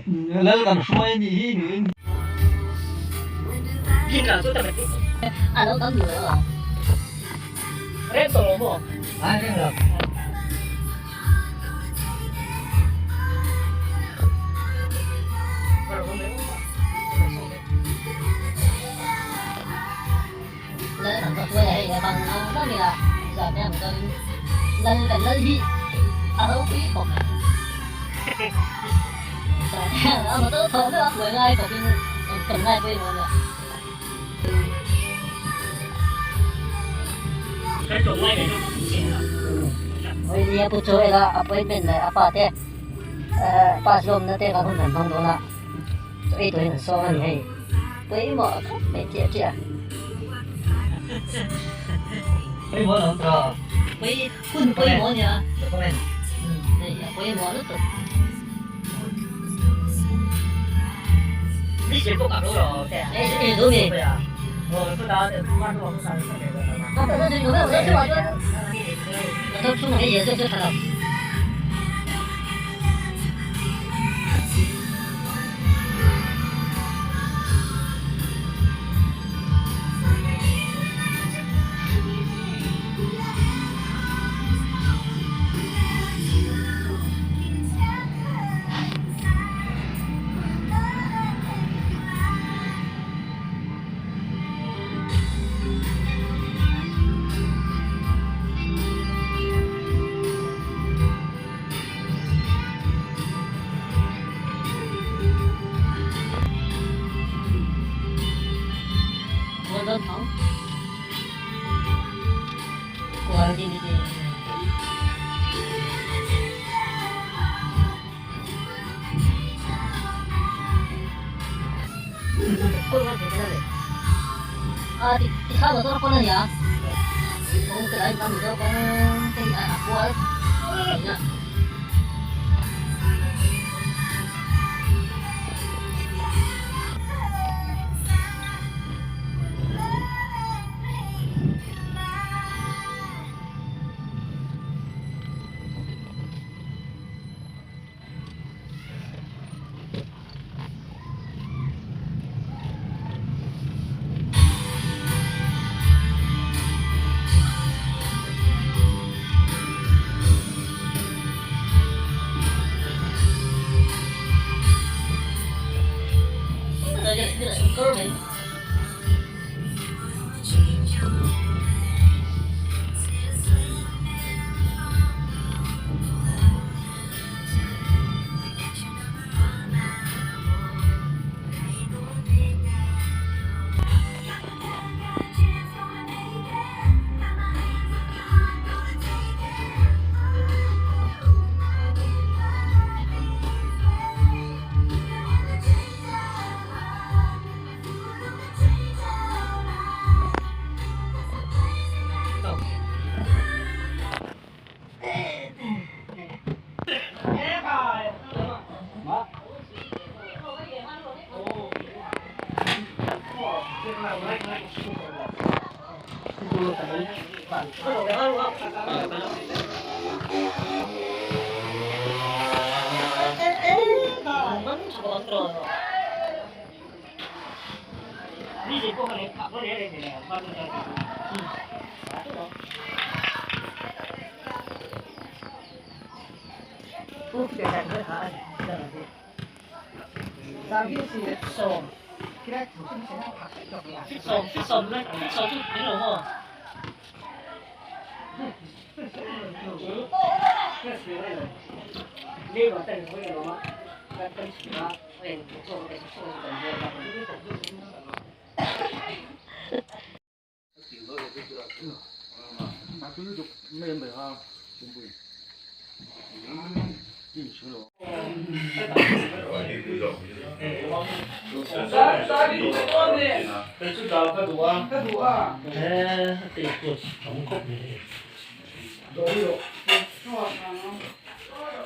Lal kan hruai a nih hi niin. A lo tam duh lo a. Rem tawh lo maw? Ai rem lo. Lal kan va hruai a hei bang ang ila zan hian chuan lal kan lal hi a ropui khawp mai. Zan hian a motor thawh meuh a hruai ngai khawpin kan ngai pawimawh a nia. Nia pu chu ela appointment leh a pa te pass lawmna te kan hun an hmang dawn a chaw ei turin an sawm a ni hei pawimawh khawp mai chiah chiah Pawimawh lo tawh hun pawimawh a nia document hei a pawimawh lutuk.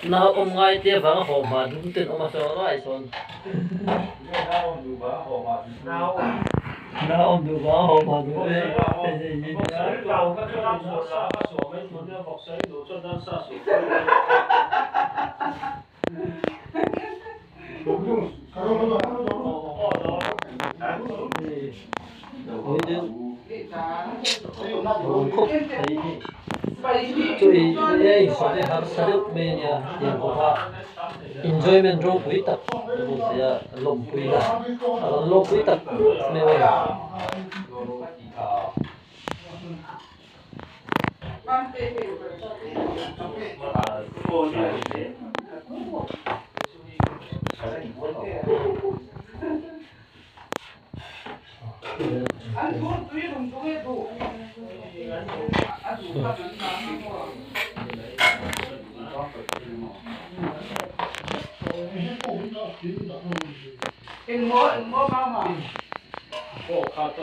Nau awm ngai te vang a haw hma dum ten awm a sawn ruai sawn. Nau awm duh vang a haw hma dum e. sawi te harsa deuh mai a nia tiang kawngah enjoyment ropui tak a buatsaih a lawmpui na a rawn lawmpui tak mai a ni.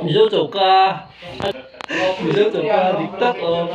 Mizo choka Mizo choka dik tak awm.